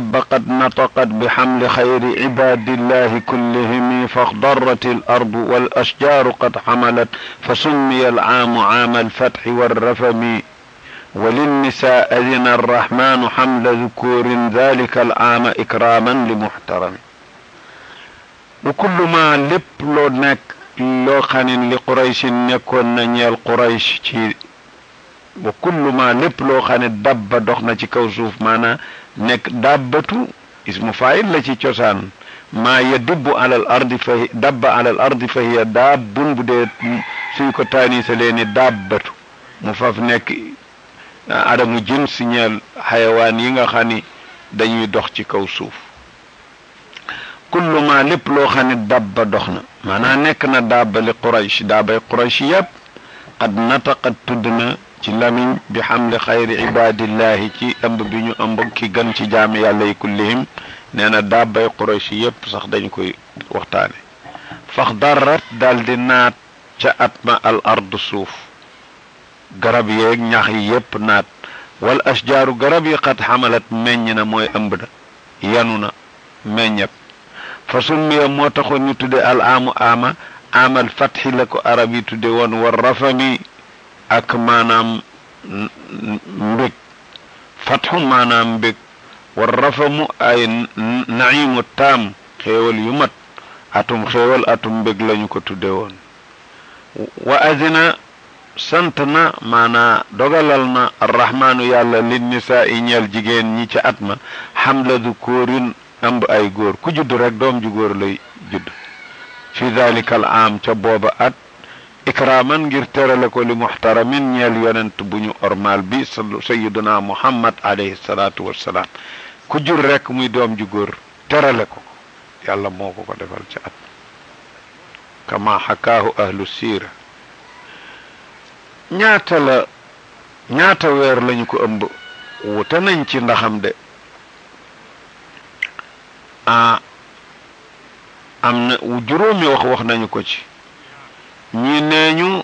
قد نطقت بحمل خير عباد الله كلهم فاخضرت الأرض والأشجار قد حملت فسمي العام عام الفتح والرفم وللنساء أذن الرحمن حمل ذكور ذلك العام إكراما لمحترم وكل ما لب لو نك لو خانين لقريش نكون نيال قريش وكل ما لب لو خانين دب دوخنا ci kaw suuf maana nek dabbatu ismu fa'il la ci cosaan ma yadibbu ala al ardi fa dabba ala al ardi fa hiya dabbun bu dee suñ ko taani sa leeni dabbatu mu faf nekk adamu jins ñeel xayawaan yi nga xam ni dañuy dox ci kaw suuf kullu ma lépp loo xam ne dabba dox na maanaa nekk na dabba li quraysh daabay quraysh yépp qad nataqat tudd na ci lamiñ bi xamli xayri ibadillahi ci ëmb bi ñu ëmb ki gën ci jaami yàlla yi kullihim nee na dabbay quraysh yépp sax dañ koy waxtaane faxdarat daldi naat ca atma al ard suuf garab yeeg ñax yi yépp naat wal ashjaaru garab yi xat xamalat meññ na mooy ëmb na yanu na meññat fa summiya moo taxoon ñu tudde al aamu ama amal fatxi la ko arab yi tudde woon war rafami ak maanaam mbég fatxu maanaam mbég war rafamu ay naimu taam xéewal yu mat atum xéewal atum mbég lañu ko tudde woon wa azina sant na maanaa dogalal na arrahmaanu yàlla lin nisaa i ñeel jigéen ñi ca at ma xamla dukoorin ëmb ay góor ku judd rek doom ju góor lay judd fi dalika al aam ca booba at ikraaman ngir terale ko li muxtaramin ñeel yonent bu ñu ormal bi sayiduna muhammad alayhi salaatu wassalaam ku jur rek muy doom ju góor terale ko yàlla moo ko defal ca at kama xakaahu ahlu siira ñaata weer lañu ko ëmb wute nañ ci ndaxam de am na juróomi wax nañu ko ci ñi neeñu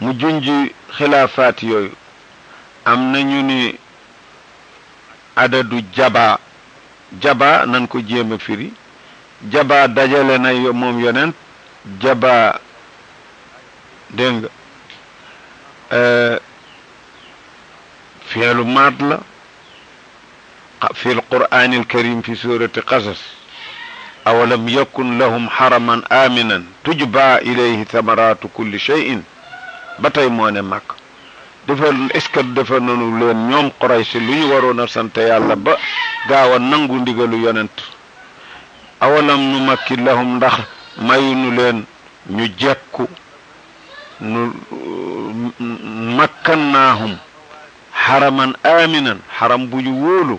mu junji xilaafaat yooyu am nañu ni adadu jaba nan ko jéem a firi jaba dajale na moom yonent jaba dégg nga fi'lu maad la fi alqur'ani alkarim fi surati qasas awalam yakun lahum haraman aminan tujba ilayhi thamaratu kulli shay'in ba tey moo ne màkk dafa est-ce que dafa nanu leen ñoom Quraysh lu ñu waroon a sant yàlla ba gaaw a nangu ndigalu yonent awalam nu makki lahum ndax mayunu leen ñu jekku nu makkannaahum haraman aminan haram bu ñu wóolu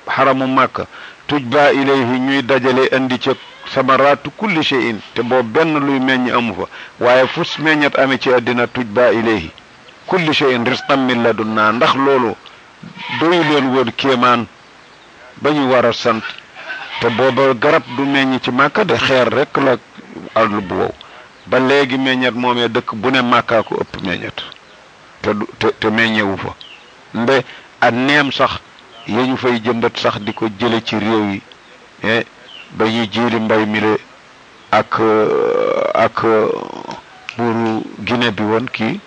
haramu Makka tujba ilayhi ñuy dajale andi ca samaratu kulli shay'in te boobu benn luy meññ amu fa waaye fus meññat ame ci àddina tujba ilayhi kulli shay'in rizqan min ladunna ndax loolu doyu leen woon kéemaan ba ñu war a sant te booba garab du meññ ci Makka de xeer rek la àll bu wow ba léegi meññat moomee dëkk bu ne Makka ko ëpp meññat te meññewu fa mbe ak neem sax yañu fay jëmbat sax di ko jële ci réew yi ba ñuy jiiri mbay mile ak buuru Guinée bi woon kii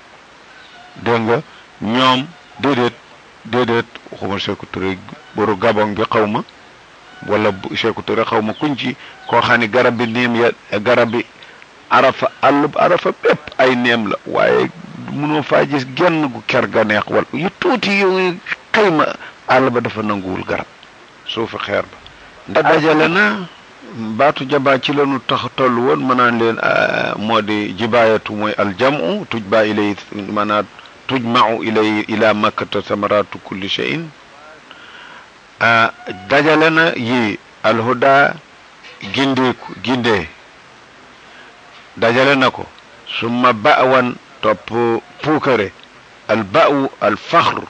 dégg nga ñoom déedéet waxuma Sékou Touré buuru Gabon bi xaw ma wala Sékou Touré xaw ma kuñ ci koo xam ne garab bi neem ya garab bi arafa arafa bépp ay neem la waaye mënoo faa gis genn gu ker ga neex wala yu tuuti yu xëyma àll ba dafa nanguwul garab suufu xeer ba ndax dajale na baatu jabaa ci lanu tax toll woon mënaan leen moo di jibaayatu mooy aljamu tujba ilay maanaam tujmau ilay ila makkata samaratu kulli shay'in dajale na yi alhuda gindee dajale na ko summa ba'wan topp puukare alba'u alfaxr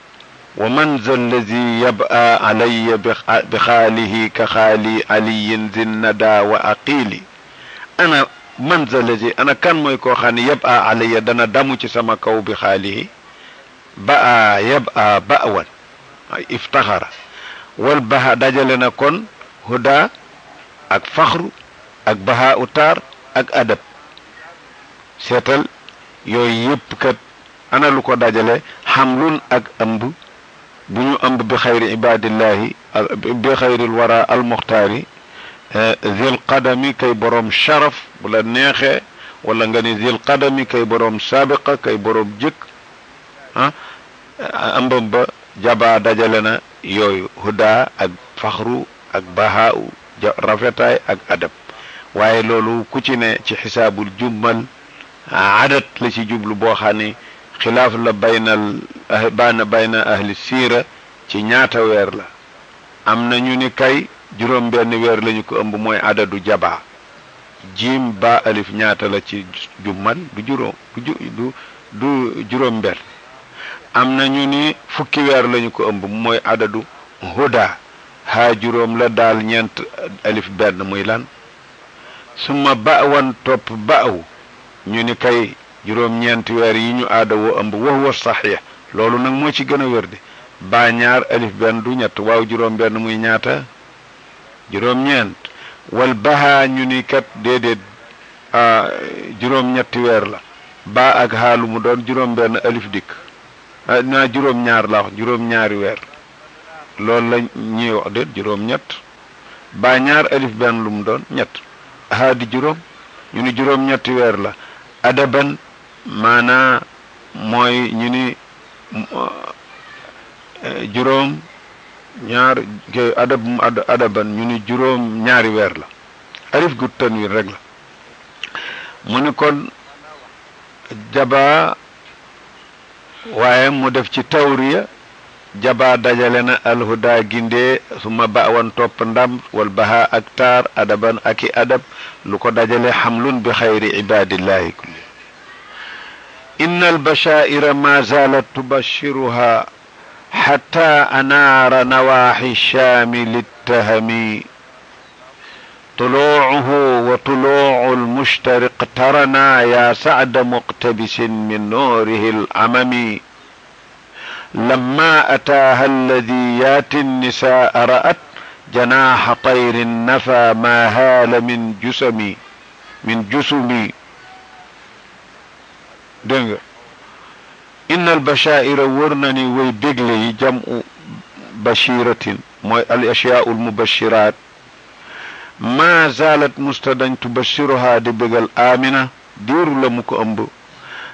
wa man za allazi yab'a alayya bi xaalihi ka xaali aliyin zinnada wa aqili ana man za allazi ana kan mooy koo xam ne yab'a alayya dana damu ci sama kaw bi xaalihi ba'a yab'a ba'wan ay iftaxara wal baha dajale na kon huda ak faxru ak baha utar ak adab seetal yooyu yépp kat ana lu ko dajale xamlun ak ëmb bu ñu ëmb bi xayri ibadillahi bi xayril wara almuxtaari zil qadami kay boroom sharaf bu la neexee wala nga ni zil qadami kay boroom sabiqa kay boroom jëkk ëmbam ba jaba dajale na yooyu huda ak faxru ak bahaau rafetaay ak adab waaye loolu ku ci ne ci xisaabul jummal adat la ci jublu boo xam ne xilaaf la bayna ahli siira ci ñaata weer la am na ñu ni kay juróom benn weer lañu ko ëmb mooy adadu jaba jiim ba alif ñaata la ci jummal du juróom benn am na ñu ni fukki weer lañu ko ëmb mooy adadu huda haa juróom la daal ñeent alif benn muy lan suma ba'wan topp ba'u ñu ni kay juróom ñeenti weer yi ñu aada woo ëmb wa saxiix loolu nag moo ci gën a wér de baa ñaar alif benn du ñett waaw juróom benn muy ñaata juróom ñeent wal bahaa ñu ni kat déedéet juróom ñetti weer la baa ak xaalu mu doon juróom benn alif dikk naa juróom ñaar la wax juróom ñaari weer loolu la ñuy wax déet juróom ñett baa ñaar alif benn lu mu doon ñett haa di juróom ñu ni juróom ñetti weer la adaban maanaa mooy ñu ni juróom ñaar adaban ñu ni juróom ñaari weer la alif gu tanwin rek la mu ni kon jaba waaye mu def ci tawriya jaba dajale na alhuda gindee suma ba'wan topp ndam wal baha ak taar adaban aki adab lu ko dajale xamlun bi xayri ibadillahi kulli inna albashaira ma zalat tubashiruha xatta anaara nawaxi shaami littahami طلوعه وطلوع المشترق اقترنا يا سعد مقتبس من نوره العمم لما أتاها الذي ياتي النساء رأت جناح طير نفى ما هال من جسمي دنگ إن البشائر ورنني ويبقلي جمع بشيرة الأشياء المبشرات ما زالت مستدن تبشرها دي بقل آمنة دير لمك أمبو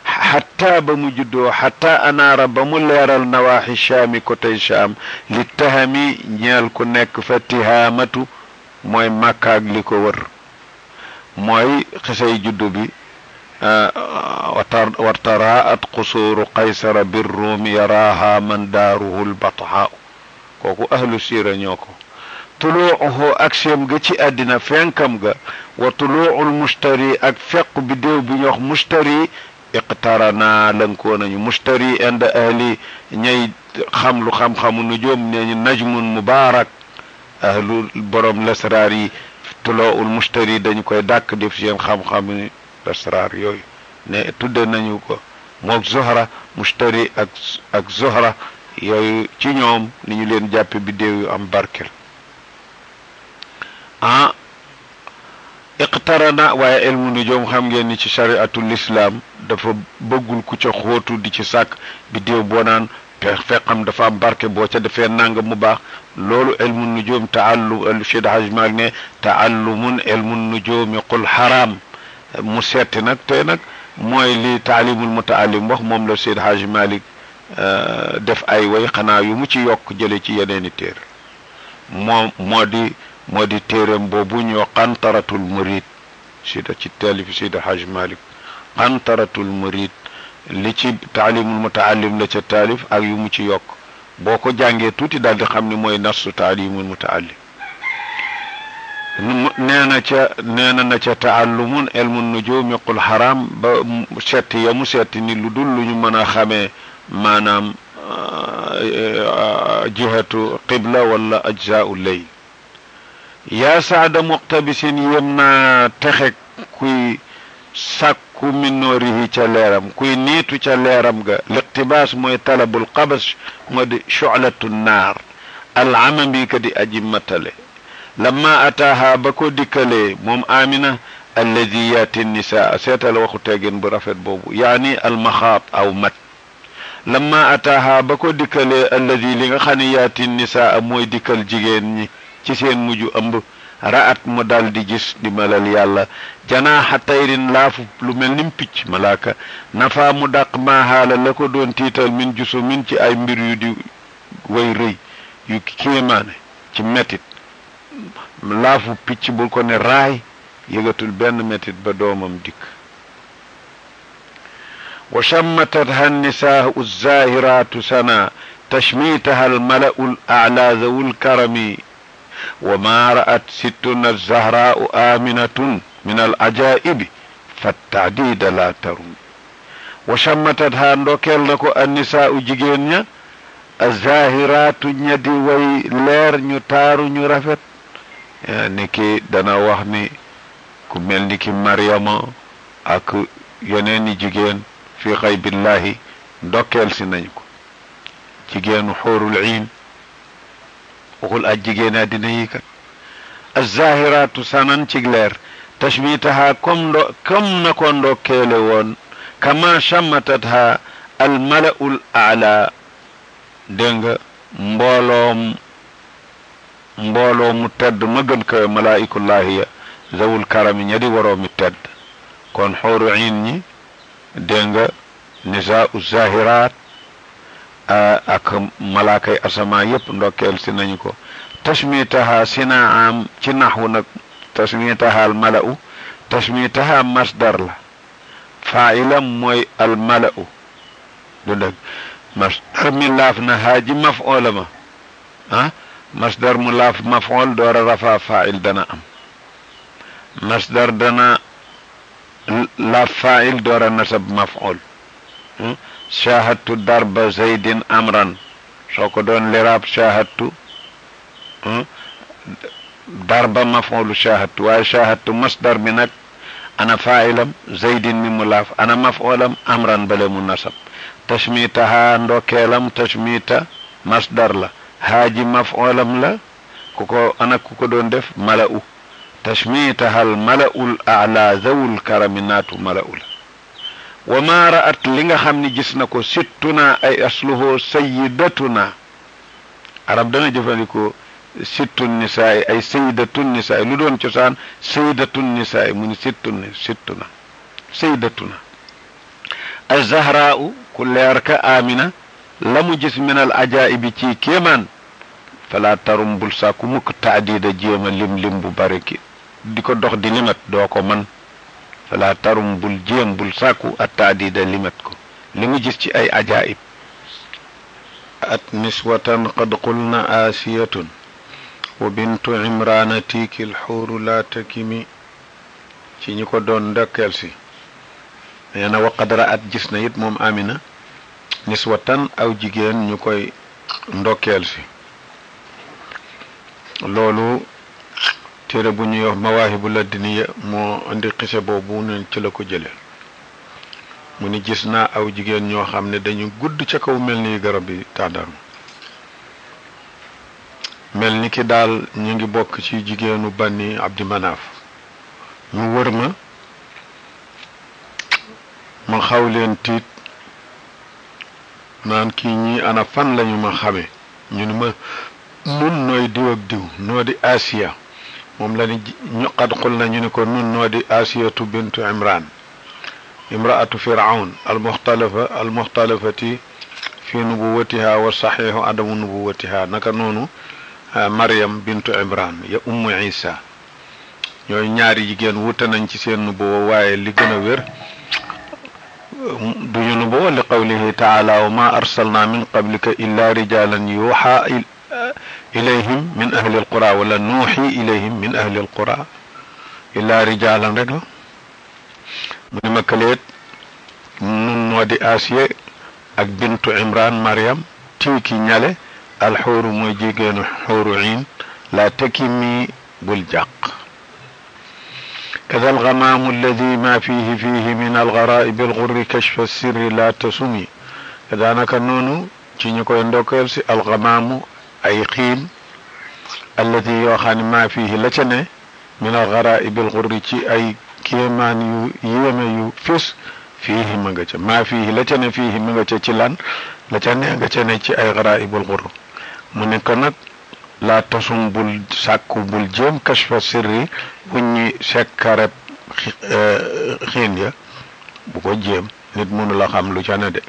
حتى بمجدو حتى أنار بملير النواحي الشام كتي شام للتهمي نيال كنك فتهامة موي مكاق لكو ور موي خسي جدو بي وارتراءت قصور قيصر بالروم يراها من داره البطحاء كوكو أهل السيرة نيوكو طلوعه أكسيم جتي أدنى فينكم جا وطلوع المشتري أكفق بديو بنيوخ مشتري اقترنا لنكونا مشتري عند أهلي ني خملو خم النجوم ني نجم مبارك أهل البرم لسراري طلوع المشتري دانيو كوي داك ديف سين خم لسرار يوي ne tudde nañu ko mook Zuhra mushtari ak Zuhra yooyu ci ñoom ni ñu leen jàppe biddéew yu am barkel iqtarana waaye ilmu nujum xam ngeen ni ci shari'atul islam dafa bëggul ku ca xóotu di ci sàkk biddéew boo naan feqam dafa am barke boo ca defee nanga mu baax loolu ilmu nujum taallum Cheikh Hajj Malik ne taallumun ilmu nujumi qul haram mu seeti nag tey nag mooy li taalimul mutaallim wax moom la Seydi Hajj Malik def ay way xanaa yu mu ci yokk jële ci yeneeni téer moo di téeram boobu ñoo qantaratul murid sida ci taalif Seydi Hajj Malik qantaratul murid li ci taalimul mutaallim la ca taalif ak yu mu ci yokk boo ko jàngee tuuti daal di xam ni mooy nasu taalimul mutaallim nee na ca taallumun ilmun nujumi qul haram ba setti ya mu setti ni lu dul lu ñu mën a xamee maanaam jihatu qibla wala ajzaau layl yaa saada muqtabisin yem naa texek kuy sàkku min noorihi ca leeram kuy niitu ca leeram ga liqtibaas mooy talabul qabas moo di shu'latu naar al'amami kadi aji matale lamma ataaha ba ko dikkalee moom Amina alladi yaati nisaa seetal waxu teggin bu rafet boobu yaani almaxaat aw mat lamma ataaha ba ko dikkalee alladi li nga xam ne yaati nisaa mooy dikkal jigéen ñi ci seen mujj ëmb ra'at mu dal di gis di melal yàlla janaaxa tayrin laafu lu mel nim picc malaaka nafa mu dàq maahaala la ko doon tiital min jusu min ci ay mbir yu di way rëy yu kéemaane ci metit laafu picc bul ko ne raay yëgatul benn metit ba doomam dikk wa shammatatha an-nisaa'u az-zaahiraatu sana tashmiitaha al-mala'u al-a'laa zawul karami wa maa ra'at sittuna az-zahraa'u aaminatun min al-ajaa'ibi fa-t-ta'diida laa tarum wa shammatatha ndokkeel na ko an-nisaa'u jigéen ña az-zaahiraatu ña di way leer ñu taaru ñu rafet ni ki dana wax ni ku mel ni ki Maryama ak yeneen i jigéen fi xaybillahi ndokkeel si nañ ko jigéenu xuurul iin waxul ak jigéen àddina yi kat az-zaahiraatu sanan ci leer tashmitaha comme na ko ndokkeele woon kama shammatatha al mala'ul a'la dégg nga mbooloo mu tedd ma gën kawe malaa'ikullahi ya zawul karami ña di waroomi tedd kon xuuru iin ñi dégg nga nisaa'u zaahiraat ak malaakay asamaa yépp ndokkeel si nañu ko tashmitaha sinaam ci naxwu nag tashmitaha al mala'u tashmitaha masdar la faa'ilam mooy al mala'u du dëgg masdar mi laaf na haaji maf'oola ma masdar mu laaf maf'ool doora rafa faa'il dana am masdar dana laaf faa'il doora nasab maf'ool shahadtu darba zaydin amran soo ko doon liraab shahadtu darba maf'oolu shahadtu waaye shahadtu masdar bi nag ana fa'ilam zaydin mi mu laaf ana maf'oolam amran bale mu nasab tashmitaha ndokkeelam tashmita masdar la haaji maf'oolam la ku ko doon def mala'u tashmitaha al mala'ul a'la zawul karami naatu mala'u la wa ma ra'at li nga xam ni gis na ko sittuna ay asluhu sayyidatuna arab dana jëfandikoo sittun nisaay ay sayyidatun nisaay lu doon cosaan sayyidatun nisaay mu ni sittuna sayyidatuna az-zahraa'u ku leer ka Amina la mu gis min al ajaa'ibi ci kéemaan fala tarum bul sàkku mukk taadida jéema lim bu bari ki di ko dox di limat doo ko man fala tarum bul jéem bul sàkku at taadida limat ko li mu gis ci ay ajaa'ib at niswatan qad qulna aasiyatun wa bintu imrana tiikil xuuru laa takimi ci ñi ko doon ndokkeel si nee na waqad ra'at gis na it moom Amina niswatan aw jigéen ñu koy ndokkeel si loolu téere bu ñuy wax mawaahibu ladiniya moo indi xise boobu ne ci la ko jële mu ni gis naa aw jigéen ñoo xam ne dañu gudd ca kaw mel ni garab yi tàndarma mel ni ki daal ñu ngi bokk ci jigéenu Bani Abdi Manaaf ñu wër ma xaw leen tiit naan kii ñii ana fan lañu ma xame ñu ni ma nun nooy diw ak diw noo di Asiya moom la ni ñu qad qul na ñu ni ko nun noo di Asiyatu bintu Imran imraatu Fir'awn almuxtalafati fi nubuwatiha wa saxiixu adamu nubuwatiha naka noonu Maryam bintu Imran ya ummu Isa ñooy ñaari jigéen wute nañ ci seen nubuwa waaye li gën a wér duñu nubuwa li qawlihi taala wa ma arsalna min qablika illa rijalan yuuxa ilayhim min ahli alqura wala nuuxi ilayhim min ahli alqura illa rijalan rek la mu ni ma kaleet nun noo di Asiya ak bintu Imran Maryam tiiki ñale alxuuru mooy jigéenu xuuru iin laa takimi bul jàq kada algamaamu alladi ma fihi min algaraa'ibi alxurri kashfa sirri laa tasumi daanaka noonu ci ñu koy ndokkeel si algamaamu ay xiin alladi yoo xam ne maa fiihi la ca ne min al garaib al xurri ci ay kéemaan yu yéeme yu fis fiihi ma nga ca maa fiihi la ca ne fiihi ma nga ca ci lan la ca ne nga ca ne ci ay garaib al xurr mu ne ko nag laa tasum bul sàkku bul jéem kashfa sirri wuññi sekkareb xiin ya bu ko jéem nit mënu la xam lu ca ne de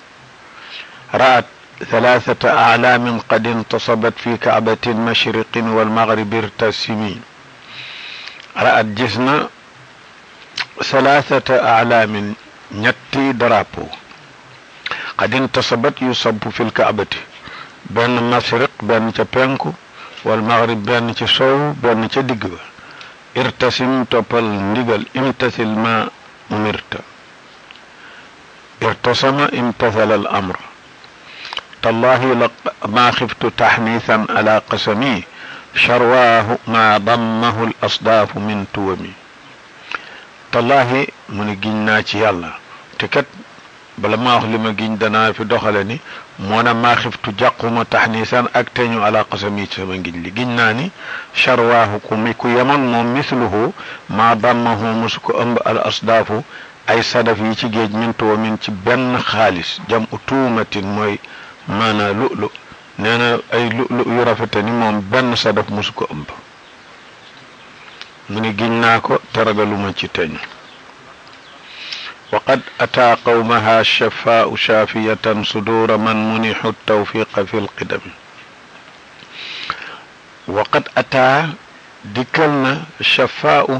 raat ثلاثة أعلام قد انتصبت في كعبة مشرق والمغرب ارتسمين رأت جسنا ثلاثة أعلام نتي درابو قد انتصبت يصب في الكعبة بين مشرق بين تبينكو والمغرب بين تسو بين تدقوا ارتسم تبل نقل امتثل ما أمرت ارتسم امتثل الأمر تالله ما خفت تحنيثا على قسمي شرواه ما ضمه الأصداف من تومي تالله من جناتي يلا تكت بلا ما أخلي جن دنا في دخلني مونا ما خفت جاقوم تحنيثا أكتني على قسمي سمن جن جناني شرواه كميكو يمن مثله ما ضمه مسكو الأصداف أي صدفي تجيج من تومين تبن خالص جمع تومة موي maana lu'lu nee na ay lu'lu yu rafete ni moom benn sadaf musu ko ëmb mu ni giñ naa ko te ragaluma ci teñ wa qad ataa qawmaha shafaa'u shaafiyatan suduura man munihu tawfiqa fi lqidami wa qad ataa dikkal na shafaa'u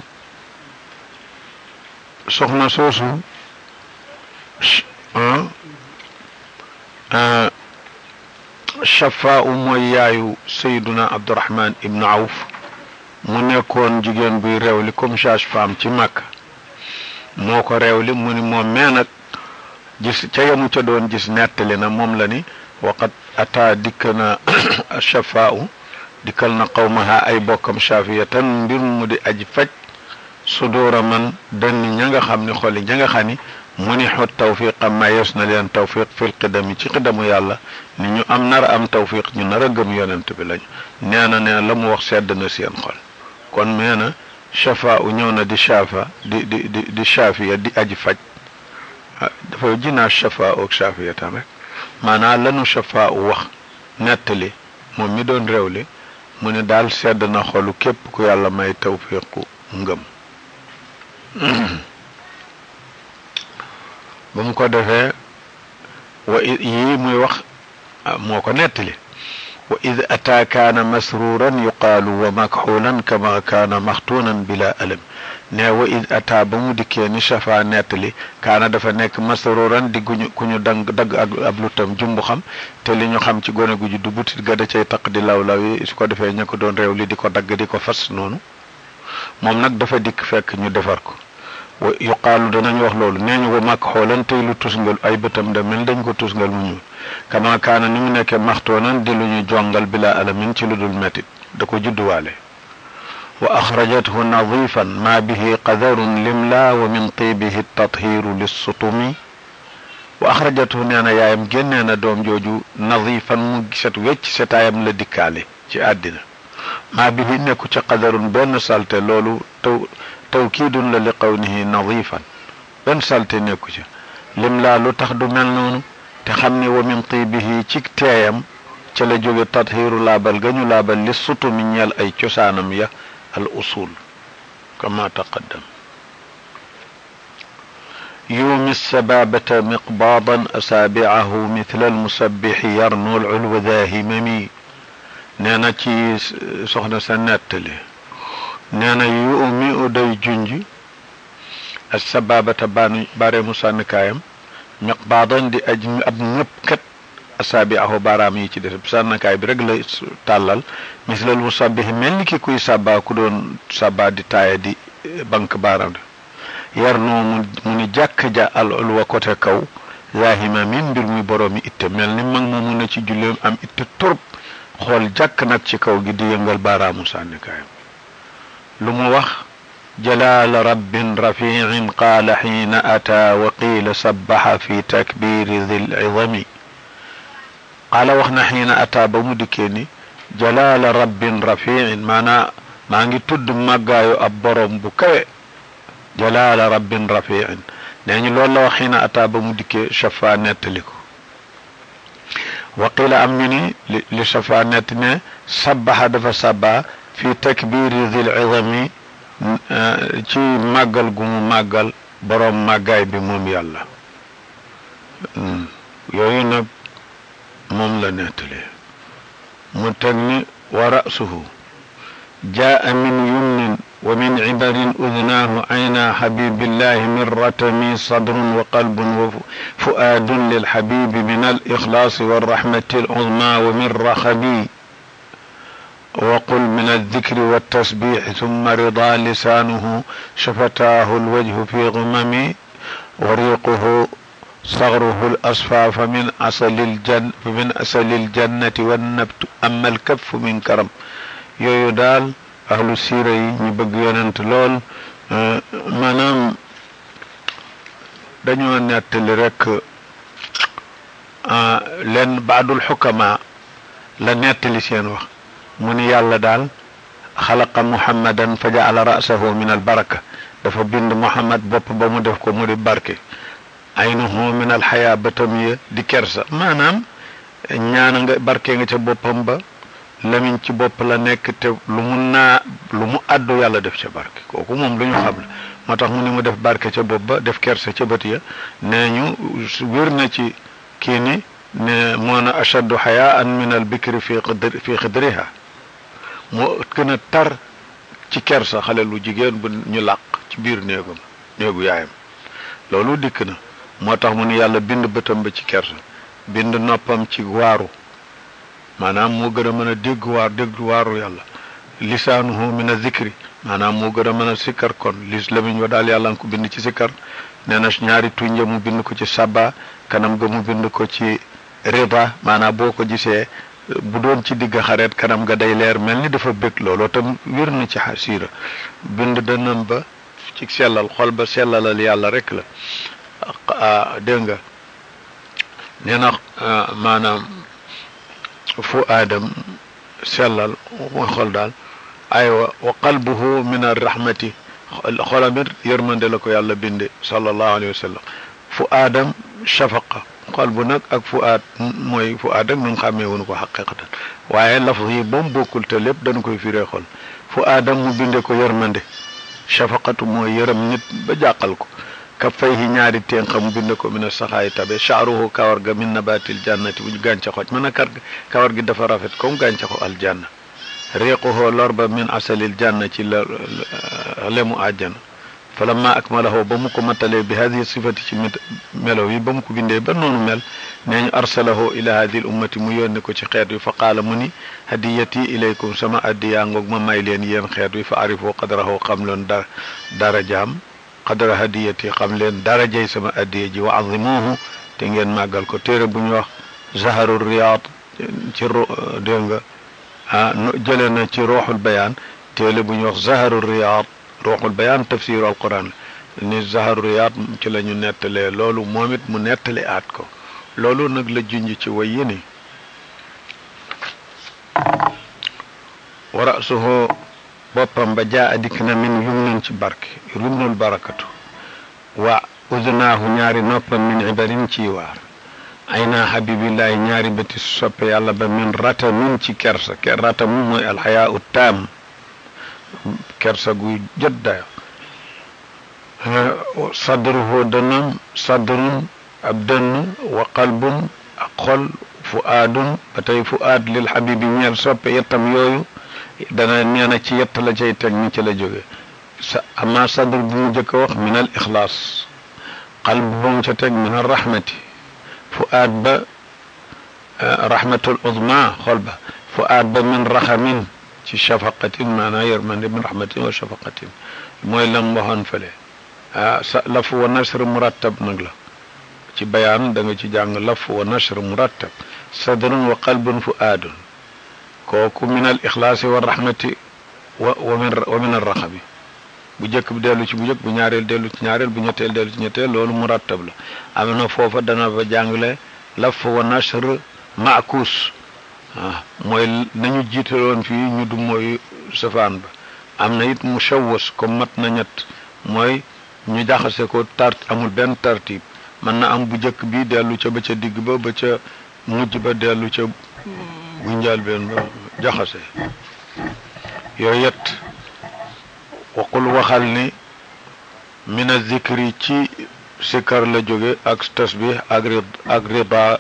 soxna soosu Shafaa mooy yaayu Sayyiduna Abdurahman ibnu Awf mu nekkoon jigéen buy réewli comme sage-femme ci Makka moo ko réewli mu ni moom mee nag gis ca yamu ca doon gis nettali na moom la ni waqat ataa dikk na Shafaa dikkal na qawmaha ay bokkam shaafiyatan mbir mu di aji faj sudóora man danni ña nga xam ni xoli ña nga xam ni mu ni xut tawfiqa mayees na leen tawfiq fil qidami ci qidamu yàlla ni ñu am nar a am tawfiq ñu nar a gëm yonent bi lañu nee na la mu wax sedd na seen xol kon mee na shafa u ñëw na di shafa di shafiya di aji faj dafa jinaa shafa ak shafiya tam rek maanaam lanu shafa u wax nettali moom mi doon réewli mu ne daal sedd na xolu képp ku yàlla may tawfiqu ngëm ba mu ko defee wa yii muy wax moo ko nettali wa id ataa kaana masruuran yuqaalu wa makxuulan kama kaana maxtuunan bila alam ne wa id ataa ba mu dikkee ni Shafa nettali kaana dafa nekk masruuran di ku ñu dagg ak ab lutam jumbu xam te li ñu xam ci gone gu ju du butit ga da cay taq di law yi su ko defee ña ko doon réew li di ko dagg di ko fas noonu moom nag dafa dikk fekk ñu defar ko wa yuqaalu danañ wax loolu nee ñu ko màkk xoolan tey lu tusngal ay bëtam da mel dañ ko tusngal mu ñuul kama kaana ni mu nekkee maxtoonan di lu ñu jongal bila alamin ci lu dul metit da ko judduwaale wa axrajathu nadifan ma bihi qadarun limla wa min tibihi tathiru lissutumi wa axrajathu nee na yaayam génnee na doom jooju nadifan mu set wecc setaayam la dikkaale ci àddina ma bihi nekku ci qadarun benn salte loolu tawkiidun la li qawnihi nadifan benn salte nekku ci lim laa lu tax du mel noonu te xam ne wa min tibihi ci teeyam ca la jóge tathiru laabal ga ñu laabal li sutumi ñeel ay cosaanam ya al usul kama taqaddam yuumi sababata miqbaadan asaabicahu mithla almusabbixi yarnu alculwa daahimami nee na ci soxna sa nettali nee na yuumi u day junj asababata bare mu sànnkaayam miqbaadan di aj ab ñëpp kat asaabiahu baaraam yi ci des sànnkaay bi rek la tàllal mislal musabbih mel ni ki kuy sàbbaa ku doon sàbbaa di taaya di bank baaraam yar noo mu ni jàkk ja al ulwa côté kaw zaahima min mbir muy boroomi itte mel ni mag mu mun a ci julleem am itte torop xool jàkk nag ci kaw gi di yëngal baaraamu sànnkaayam lu mu wax جلال رب رفيع قال حين أتى وقيل سبح في تكبير ذي العظم قال وخنا حين أتى بمدكني jalaala rabbin rafiin maanaa maa ngi tudd màggaayu ab borom bu kawe jalaala rabbin rafiin nee ñu loolu la wax xiina ataa ba mu dikkee Shafa nettali ko waqila am ñu ni li Shafa nett ne sabbaxa dafa sabba fi takbiri zil izami ci màggal gu mu màggal borom màggaay bi moom yàlla yooyu nag moom la nettali mu teg ni wa ra'suhu jaa min yumnin wa min ibarin udnaahu ayna xabibillahi min ratami sadrun wa qalbun wa fuaadun lilxabibi min alixlaasi walraxmati aluzma wa min raxabi wa qul min aldikri waltasbixi summa rida lisaanuhu shafataahu alwajhu fi gumami wa riiquhu صغره الأصفى فمن أصل الجنة والنبت أما الكف من كرم yooyu daal ahlu siira yi ñu bëgg yonent lool maanaam dañoo nettali rek leen baadul xukama la nettali seen wax mu ni yàlla daal xalaqa muhammadan fa jaala ra'sahu min albaraka dafa bind muhammad bopp ba mu def ko mu di barke aynuhu min alxayaa bëtam ya di kersa maanaam ñaana nga barke nga ca boppam ba lamiñ ci bopp la nekk te lu mu àddu yàlla def ca barke kooku moom lu ñu xam la moo tax mu ni mu def barke ca bopp ba def kersa ca bët ya nee ñu wér na ci kii ni ne moo na ashaddu xayaan min al bikri fi xidriha moo gën a tar ci kersa xale lu jigéen bu ñu làq ci biir néegu yaayam loolu dikk na moo tax mu ni yàlla bind bëtam ba ci kersa bind noppam ci waaru maanaam moo gën a mën a dégg waaru yàlla lisaanuhu min a zikri maanaam moo gën a mën a sikkar kon lamiñ wa daal yàlla nga ko bind ci sikkar nee na ñaari tuñja mu bind ko ci sabba kanam ga mu bind ko ci rida maanaam boo ko gisee bu doon ci digg xareet kanam ga day leer mel ni dafa bëgg looloo tam wér na ci siira bind dënnam ba ci sellal xol ba sellalal yàlla rek la dégg nga nee na maanaam fu aadam sellal mooy xol daal aywa wa qalbuhu min arrahmati xolamit yërmande la ko yàlla binde sallallahu alayhi wa sallam fu aadam shafaqa qalbu nag ak fu aad mooy fu aad ak nun xàmmee wonu ko xaqiqatan waaye laf yi ba mu bokkul te lépp dañu koy firee xol fu aadam mu binde ko yërmande shafaqatu mooy yërëm nit ba jàqal ko kaffayhi ñaari ténqa mu bind ko mina saxaay tabe sha'ruhu kawar ga min nabatil jannati bu ñu gàncaxoo mën a kawar gi dafa rafet comme gàncaxu aljanna riquhu lorba min asalil janna ci lemu àjjana falamma akmalahu ba mu ko matalee bi hadihi sifati ci melo yi ba mu ko bindee ba noonu mel nee ñu arsalahu ila hadihi l ummati mu yónni ko ci xeet wi fa qaala mu ni hadiyati ilaykum sama addiyaa ngoog ma may leen yéen xeet wi fa arifu qadrahu xam leen darajaam qadra hadiyati xam leen darajay sama addiya ji wa azimuhu te ngeen màggal ko téere bu ñu wax zaharu riyaad ci dégg nga jëlee na ci ruuxul bayaan téere bu ñu wax zaharu riyaad ruuxul bayaan tafsiru alquran ni zaharu riyaad ci la ñu nettalee loolu moom it mu nettali aat ko loolu nag la junj ci way yéni wa ra'suhu boppam ba jaa dikk na min yumnin ci barke yumnul barakatu wa udnaahu ñaari noppam min ibarin ci waar ayna habibillahi ñaari bëti soppe yàlla ba min ratamin ci kersa ratamu mooy alxayaa u taam kersa gu jot dayo sadruhu dënnam sadrun ab dënn wa qalbun ak xol fuaadun ba tey fuaad lil habibi ñeel soppe yettam yooyu dana neena ci yett la cay teg ni ci la jóge amma sadr bu mu jëkk a wax min al ixlaas qalb bu mu ca teg min al rahmati fuaad ba rahmatul uzma xol ba fuaad ba min raxamin ci shafaqatin maanaa yërmande min rahmatin wa shafaqatin mooy lam waxoon fële laf wa nasr murattab nag la ci bayaan da nga ci jàng laf wa nasr murattab sadrun wa qalbun fuaadun kooku min al ixlaasi wa rahmati wa min al raxami bu njëkk bi dellu ci bu njëkk bu ñaareel dellu ci ñaareel bu ñetteel dellu ci ñetteel loolu murattab la am na foofa dana fa jàngale laf wa nashr maakuus mooy nañu jiitaloon fii ñu du mooy safaan ba. am na it mushawwas comme mat na ñett mooy ñu jaxase ko amul benn tartib mën na am bu njëkk bi dellu ca ba ca digg ba ba ca mujj ba dellu ca bu njaal benn ba jaxase yooyu yett waqul waxal ni mina zikri ci sikar la jóge ak tasbih ak rida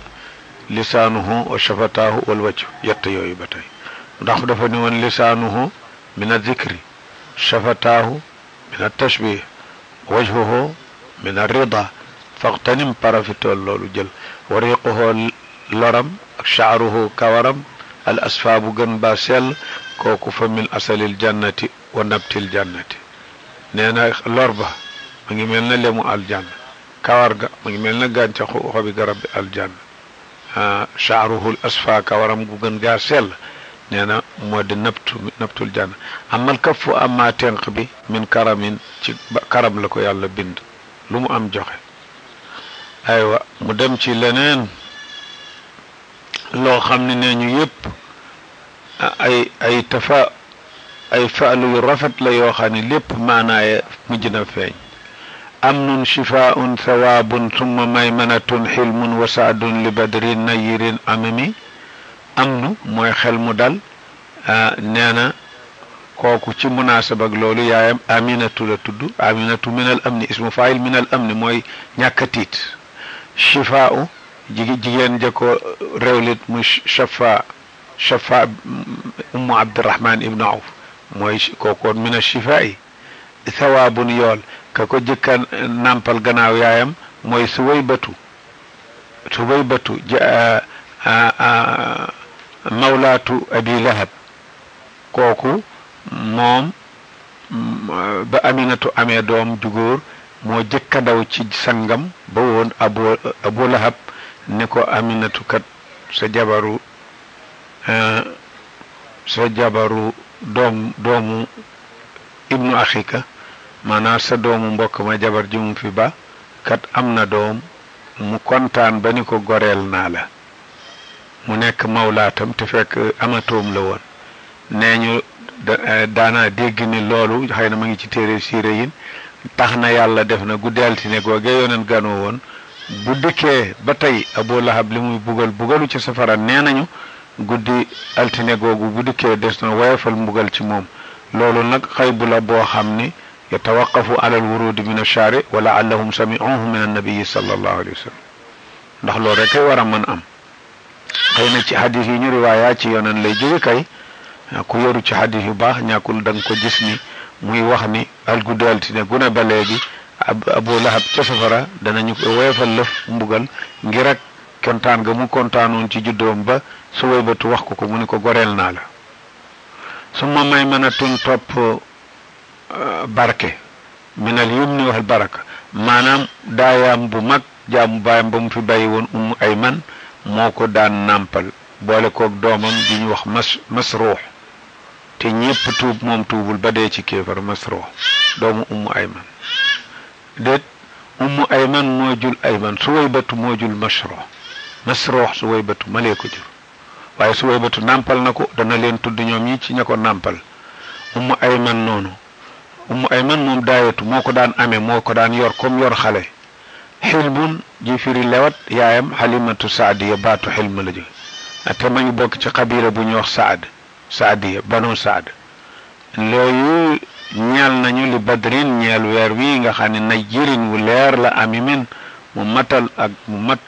lisaanuhu wa shafataahu wal wajh yett yooyu ba tey ndax dafa ni woon lisaanuhu mina zikri shafataahu mina tashbih wajhuhu mina rida faqtanim parafitool loolu jël wariquhu loram ak sha'ruhu kawaram al asfa bu gën ba sell kooku fa min asalil jannati wa nabtil jannati nee na lor ba ma ngi mel na lemu aljanna kawar ga ma ngi mel na gàncaxu xobi garab bi aljanna sha'ruhu al asfa kawaram gu gën gaa sell nee na moo di nabtul janna amal kaffu amma tenq bi min karamin ci karam la ko yàlla bind lu mu am joxe aywa mu dem ci leneen loo xam ne nee ñu yëpp ay faalu yu rafet la yoo xam ne lépp maanaaye mujj na feeñ amnun shifaun thawaabun summa maymanatun xilmun wa saadun li badrin nayirin amami amnu mooy xel mu dal nee na kooku ci munaasaba ak loolu yaayam aminatu la tudd aminatu min al amni ismu faayil min al amni mooy ñàkk a tiit shifaau jigéen ja ko réewlit mu shafa ummu abdirahman ibnu awf mooy kookoon min a shifaa'i thawaabun yool ka ko jëkka nàmpal gannaaw yaayam mooy suwaybatu mawlaatu abi lahab kooku moom ba aminatu amee doom ju góor moo jëkka daw ci sangam ba woon abu lahab ni ko aminatu kat sa jabaru doomu ibnu axika maanaam sa doomu mbokk ma jabar ji mu fi ba kat am na doom mu kontaan ba ni ko goreel naa la mu nekk mawlaatam te fekk amatoom la woon nee ñu daana dégg ni loolu xëy na ma ngi ci téere siire yin tax na yàlla def na guddi altine googe yoneen ganoo woon bu dikkee ba tey Abu Lahab li muy bugalu ci safara nee nañu guddi altine googu bu dikkee des na woyofal mbugal ci moom loolu nag xaybu la boo xam ni yatawaqafu ala alwurudi min ash-shari wa la'allahum sami'uhu min an-nabiy sallallahu alayhi wa sallam ndax loolu rek kay war a mën am xëy na ci hadis yi ñu riwaaya ci yoneen lay jóge kay ku yoru ci hadis yu baax ñàkkul da nga ko gis ni muy wax ni al guddi altine gune ba léegi Abu Lahab ca safara danañu ko woyofal lëf mbugal ngir rek kontaan ga mu kontaanoon ci juddoom ba Suwaybatu wax ko mu ni ko goreel naa la summa maymanatun topp barke minal yumni wal baraka maanaam daayaam bu mag jaamu baayam ba mu fi bàyyi woon Ummu Ayman moo ko daan nàmpal boole koog doomam di ñu wax Masruux te ñépp tuub moom tuubul ba dee ci kéefar Masruux doomu Ummu Ayman déet Ummu Ayman moo jul Ayman Suwaybatu moo jul Masruux Suwaybatu malee ko jur waaye Suwaybatu nàmpal na ko dana leen tudd ñoom ñi ci ña ko nàmpal Ummu Ayman noonu Ummu Ayman moom daayatu moo ko daan amee moo ko daan yor comme yor xale xilmun ji firi lewat yaayam Halimatu Saadiya baatu xilm la jóge te ma ngi bokk ci xabila bu ñuy wax Saadiya banu Saad loolu ñeel nañu li badrin ñeel weer wi nga xam ne na jëriñ wu leer la ami min mu mat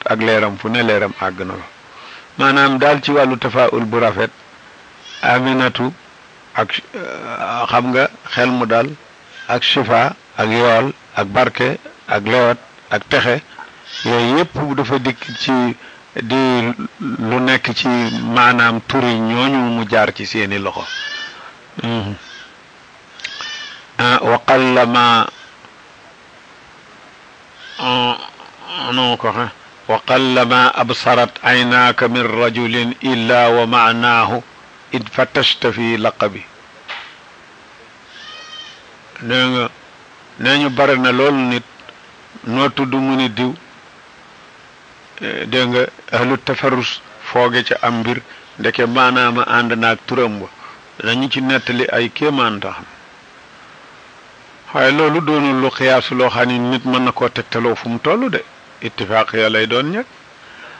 ak leeram fu ne leeram àgg na la maanaam daal ci wàllu tafaul bu rafet aminatu ak xam nga xel mu dal ak shifa ak yool ak barke ak lewat ak texe yooyu yëpp dafa dikk ci di lu nekk ci maanaam turi ñooñu mu jaar ci seeni loxo wa qallama wa qallama absarat aynaaka min rajulin illa wa maanaahu id fatashta fi laqabi nee ñu bare na loolu nit noo tudd mu ni diw dégg nga ahlu tafarrus fooge ca am mbir ndeke maanaama ànd naag turam ba dañu ci nettali ay kéemaan tax waaye loolu doonul lu xiyaasu loo xam ne nit mën na koo tegtaloo fu mu toll de ittifaaq ya lay doon ñag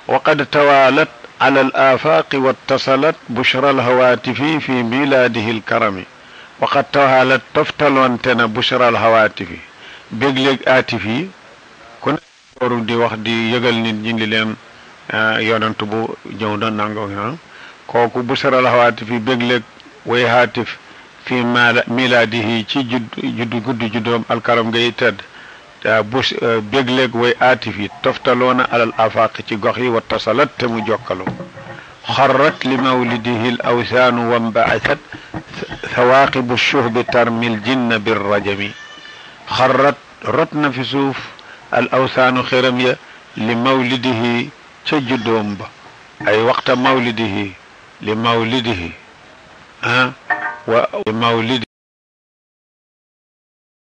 wa qad tawaalat ala al aafaaqi wattasalat bushra al hawaatifi fi milaadihi al karami wa qad tawaalat toftaloonte na bushra al hawaatifi bégléeg aatif yi ku ne waru di wax di yëgal nit ñi li leen yonent bu ñëw na nangam kooku bushra al hawaatifi bégléeg way haatif fi milaadihi ci guddi juddoom alkaram ngay tedd bus bégléeg way aatif yi toftaloona alal afaaq ci gox yi wa tasalat te mu jokkaloo xarrat li mawlidihi l awsaanu wambaasat thawaaqibu shuhbi tarmil jinna birrajami xarrat rot na fi suuf al awsaanu xiram ya li mawlidihi ca juddoom ba ay waxta mawlidihi li mawlidihi wa mawlidi